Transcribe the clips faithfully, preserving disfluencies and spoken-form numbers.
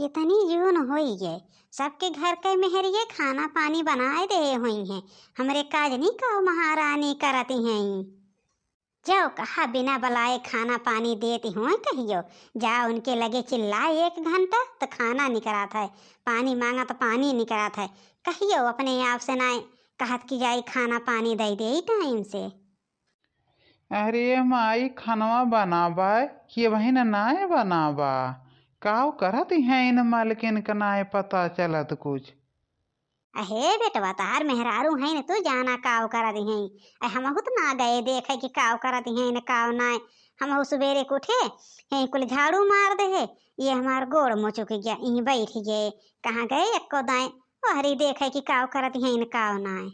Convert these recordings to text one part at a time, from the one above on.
इतनी जून होई गए, सबके घर के मेहरिये खाना पानी बनाए दे होई हैं, हमरे काज नहीं काव महारानी करती हैं। जाओ कहा बिना बलाए खाना पानी देती हुए कहियो, जा उनके लगे चिल्लाए एक घंटा तो खाना निकरात है, पानी मांगा तो पानी निकरात है, कहियो अपने आप से नाय कहत कि जाई खाना पानी दे दे टाइम से। अरे माई, खनवा बनाबा कि बहिन नाय बनाबा? काव करत हैं इन मालकिन का नाय पता चलत कुछ। अहे बेटवा, तहार मेहरारू हैं न, तू जाना काव करत हैं। अ हमहू त ना गए देखे कि काव करत हैं न काव नाय। हमहू सुबेरे के उठे, हैं कुल झाड़ू मार दे है, ये हमार गोड़ मुचुक गया, यहीं बैठ गए, कहाँ गए एक्को दाएं, ओहरी देखे कि काव करत हैं न काव नाय।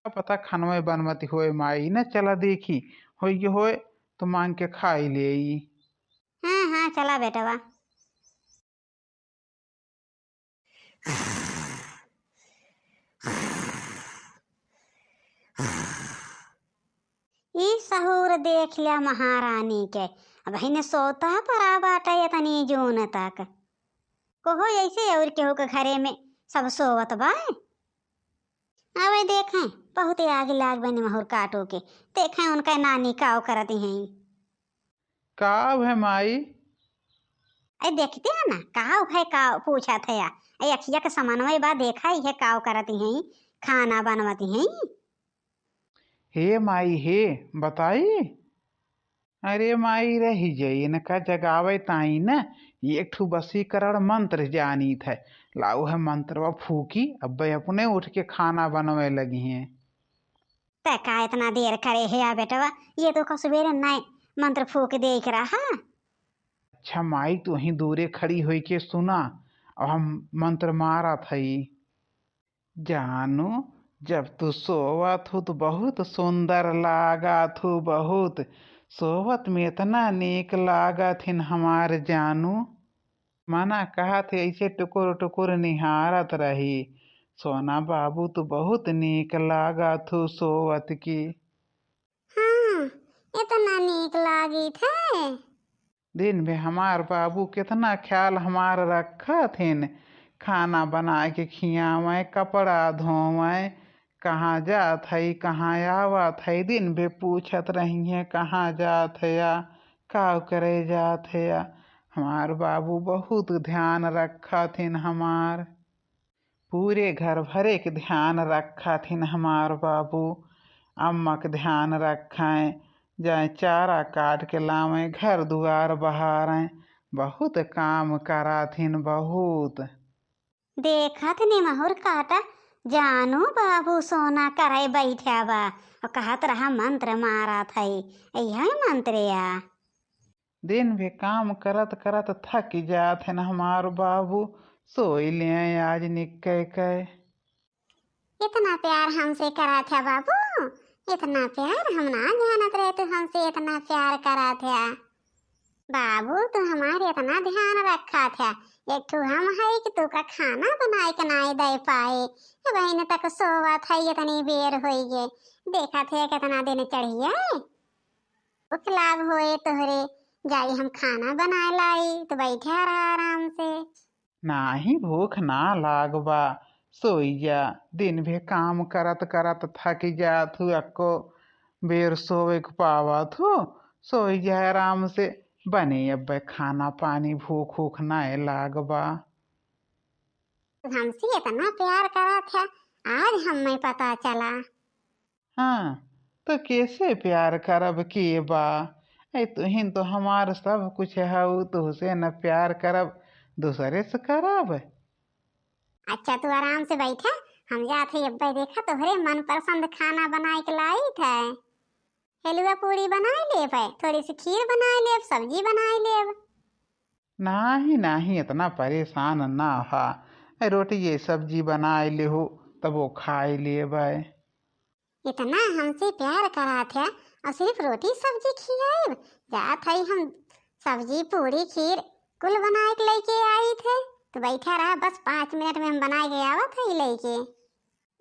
का पता खनवे बनवती होए माई, न चला देखी, होई होए तो मांग के खाई लेई। हाँ, हाँ, चला बेटवा। ई सहूर देख लिया महारानी के, अबहिन सोता परा बाटे इतनी जून तक। कहो ऐसे और केहू के घरे में सब सोवत बा। अबे देखें, बहुते आगे लाग बने महुर काटो के, देखें उनका नानी काव करती हैं। काव है माई? अरे देखते है ना, काव है, काव पूछत है या? अरे अखिया के समनवे बा, देखा ही है काव करती हैं, खाना बनवती हैं। हे माई हे, बताई? अरे माई रही जाई, इनका जगावे ताई न एक ठू वशीकरण मंत्र जानीत है। लाऊ है मंत्रवा फूकी, अब्बे अपने उठ के खाना बनवे लगी हैं। तै का इतना देर करे है या बेटवा? ये तो का सुबेरे नए मंत्र फूक दे के रहा। अच्छा माई, तू ही दूरे खड़ी होई के सुना, अब हम मंत्र मारत हई। जानू, जब तू सोवत हू तो बहुत सुंदर लागत हू, बहुत। सोवत में इतना नीक लागत हिन हमार जानू। मना कहत है ऐसे टुकुर टुकुर निहारत रही। सोना बाबू तू बहुत नीक लागत हू सोवत की। हाँ, इतना नीक लागित है। दिन में हमार बाबू कितना ख्याल हमार रखत हिन, खाना बना के खियावैं, कपड़ा धोवैं, कहाँ जात हई, कहाँ आवत हई, दिन भे पूछत रही हैं, कहाँ जात हया, काव करे जात हया। हमार बाबू बहुत ध्यान रखत हिन हमार। पूरे घर भरे के ध्यान रखत हिन हमार बाबू। अम्मा के ध्यान रखैं, जाए चारा काट के लावैं, घर दुआर बहारैं, बहुत काम करत हिन, बहुत। देखत निमहुर काटा, जानू बाबू सोना करे बैठा बा, और कहत रहा मंत्र मारत है, यह मंत्र या। दिन भे काम करत करत थक जात हैं हमार बाबू, सोई लें आज निक्के के। इतना प्यार हमसे करत है बाबू, इतना प्यार हम ना जानत रहे तू हमसे इतना प्यार करत है। बाबू तू हमार इतना ध्यान रखत है, एक ठू हम है कि तू का खाना बनाए के नाई दे पाए। ए बहिन तक सोवत है, इतनी बेर होई गे, देखत है कितना दिन चढ़िए। भूख लाग होए तोहरे, जाई हम खाना बनाए लाई, तो बैठे रहा आराम से। नाही भूख ना लाग बा, सोई जा, दिन भे काम करत करत थक जात हू, अक्को बेर सोवे के पावत हू, सोई जा आराम से, बने अब्बे खाना पानी, भूख ऊख नाय लाग बा। तू हमसे इतना प्यार करत है, आज हमें पता चला। हाँ, तो कैसे प्यार करब के बा? ऐ तुहिन तो हमार सब कुछ हऊ, तुहसे न प्यार करब, दूसरे से करब। अच्छा, तू आराम से बैठा, हम जात है अब्बे देखा तोहरे मनपसंद खाना बनाए के लाइत है। हेलुआ पूड़ी बनाए लेब है, थोड़ी सी खीर बनाए लेब, सब्जी बनाए लेब। नाही, नाही, इतना परेशान ना हा। ए, रोटी ये सब्जी बनाए लेहू, तब वो खाए लेब है। इतना हमसे प्यार करात है और सिर्फ रोटी सब्जी खियाएब? जात है हम सब्जी, पूड़ी, खीर कुल बनाए के लेके आई थे। तो बैठा रहा, बस पाँच मिनट में हम बनाए के आवत है लेके।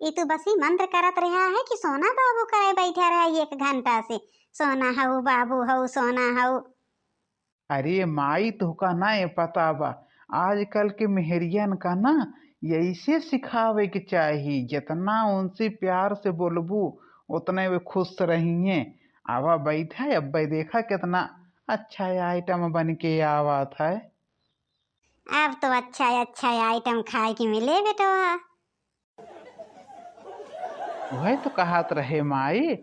ई तू बस ही मंत्र करत रहा है कि सोना बाबू करे बैठा रहा एक घंटा से, सोना हऊ बाबू हऊ, सोना हऊ। अरे माई, तोहका नाय पता बा, आजकल के मेहरियन का ना यैसे सिखावे के चाही, जितना उनसे प्यार से बोलबू उतने वे खुश रहिए। आवा बैठा, अब्बे देखा कितना अच्छा आइटम बन के आवत है। अब तो अच्छा अच्छा आइटम खाए के मिले बेटवा। वह तो कहत रहे माई,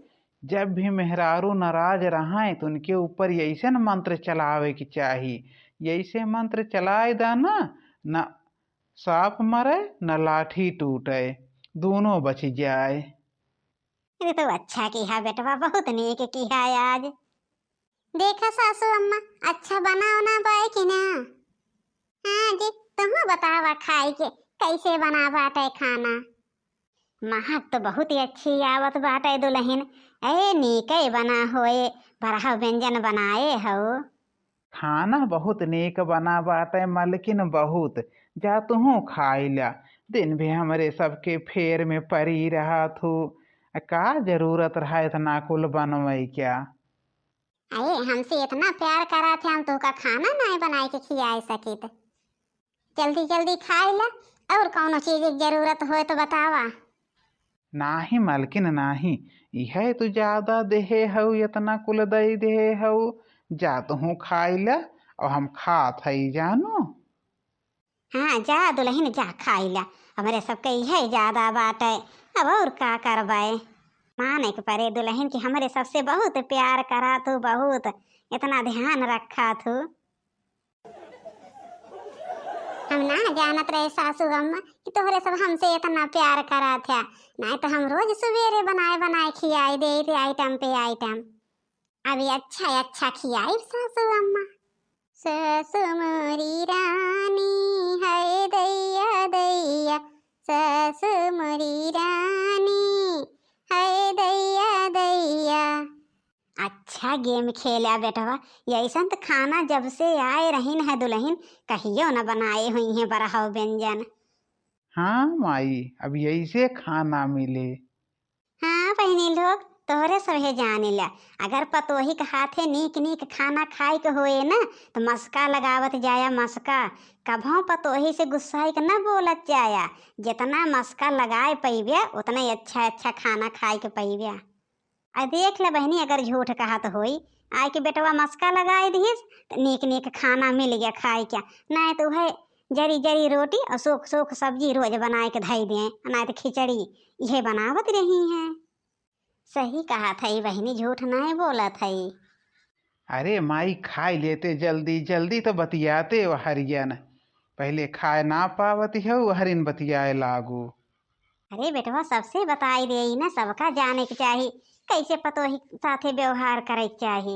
जब भी मेहरारू नाराज रहैं तो उनके ऊपर यैसन मंत्र चलावे के चाही, यैसे मंत्र चलाए दा ना, न सांप मरे न लाठी टूटे, दोनों बच जाए। अरे तो अच्छा किहा बेटवा, बहुत नीक किहा आज। देखा सासू अम्मा, अच्छा बना उना बाय कि ना? हाँ जी, तुहू बतावा खाई के कैसे बना बाटे खाना। महक तो बहुत ही अच्छी आवत बाटे दुलहिन। ए नीके बना होए, बरहा व्यंजन बनाए हऊ। खाना बहुत नीक बना बाटे मलकिन, बहुत। जा तुहू खाई ला, दिन भी हमरे सबके फेर में परी रहत हू। का जरूरत रहा इतना कुल बनवै क्या? अरे, हमसे इतना प्यार करा थे, हम तोहका खाना नाय बनाए के खियाए सकित। जल्दी जल्दी खाए ला, और कौनो चीज की जरूरत होए तो बतावा। नाही मलकिन नाही, इहे तू ज्यादा देहे हऊ, इतना कुल दई देहे हऊ, जा तुहू खाए ला, और हम खात हई जानो। हाँ, जा दुलहिन, जा खाई ला, हमरे सबके इहे ज्यादा बाटे, अब और का करबे। माने के परे दुलहिन कि हमरे सबसे बहुत प्यार करा तू, बहुत इतना ध्यान रखा तू। हम ना जानत रहे सासू अम्मा कि तोहरे सब हमसे इतना प्यार करा था, नहीं तो हम रोज सवेरे बनाए बनाए खियाई देइत आइटम पे आइटम। अभी अच्छा अच्छा खियाई सासू अम्मा। सासू मोरी रानी, हाय दैया दैया, सासू मोरी रानी, हाय दैया दैया। अच्छा गेम खेला बेटवा, यैसन त खाना जब से आए रहिन है दुलहिन, कहियो न बनाए हुई हैं बरहौ व्यंजन। हाँ माई, अब यैसे खाना मिले। हाँ बहिनी लोग, तोहरे सभे जाने ला, अगर पतोही के हाथे नीक नीक खाना खाए के होए ना, तो मस्का लगावत जाया मस्का। कभों पतोही से गुस्साए के ना बोलत जाया, जितना मस्का लगाए पइब्या, उतना ही अच्छा अच्छा खाना खाए के पइब्या। आ देख ले बहिनी, अगर झूठ कहत होई, आए के बेटवा मस्का लगाए दिहिस, त नीक नीक खाना मिल गया खाए के, नाहीं तो उहे जरी जरी रोटी और सूख सूख सब्जी रोज बनाए के धई दें, नाहीं तो खिचड़ी, इहे बनावत रही हैं। सही कहत हई बहिनी, झूठ नाहीं बोलत हई। अरे माई, खाई लेते जल्दी जल्दी तो बतियाते वहरियन, पहले खाए ना पावत हऊ, वहरिन बतियाए लागू। अरे बेटवा, सबसे बताई देई ना, सबका जाने के चाही कैसे पतोही साथे व्यवहार करे के चाही।